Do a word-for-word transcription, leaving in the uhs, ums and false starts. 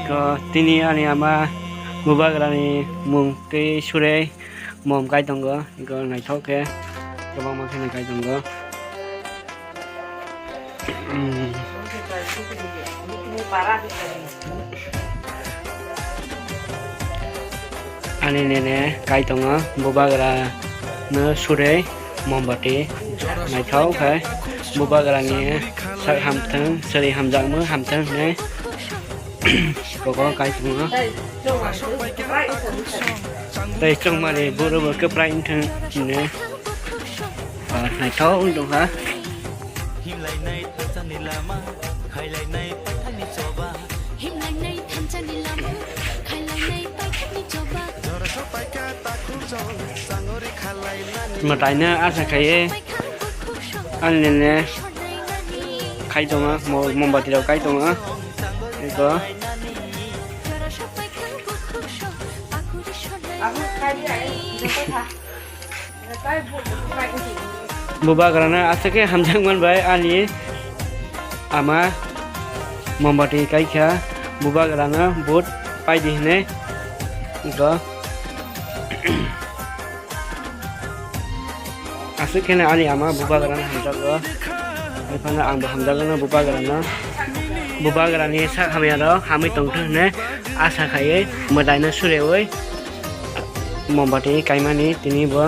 To tini ani ama bubagrani mung twi surei mom kai tongo, iko naithok khe kwbangma kheno kai tongo. Hmm. Ani nene kai tongo, bubagra no surei mombati naithok khe bubagrani sak hamthwng, sari hamjakmung hamthwng hinwi koko kai tongo. Tei chongmani boro bo kwprai wngthwng hinwi naithok wng tongkha. Himlainai thansa ni lama, khailainai paithani choba. Himlainai thansa ni lama, khailainai paithani choba. Mwtaino asa khaiwi ani nene khai tongo, mo-, mombati rok kai tongo. Eko. Bubagrano aswk khe hamjak man bai ani ama mombati kaikha, bubagrano vote paidi hinwi. Eko. Aswk kheno ani ama bubagrano hamjakgo. Haphano angbo hamjakgwno bubagrano. Bubagrani sak hamyarok hamwi tongthok hinwi asa khaiwi mwtaino sureui mombati kaimani tini bo.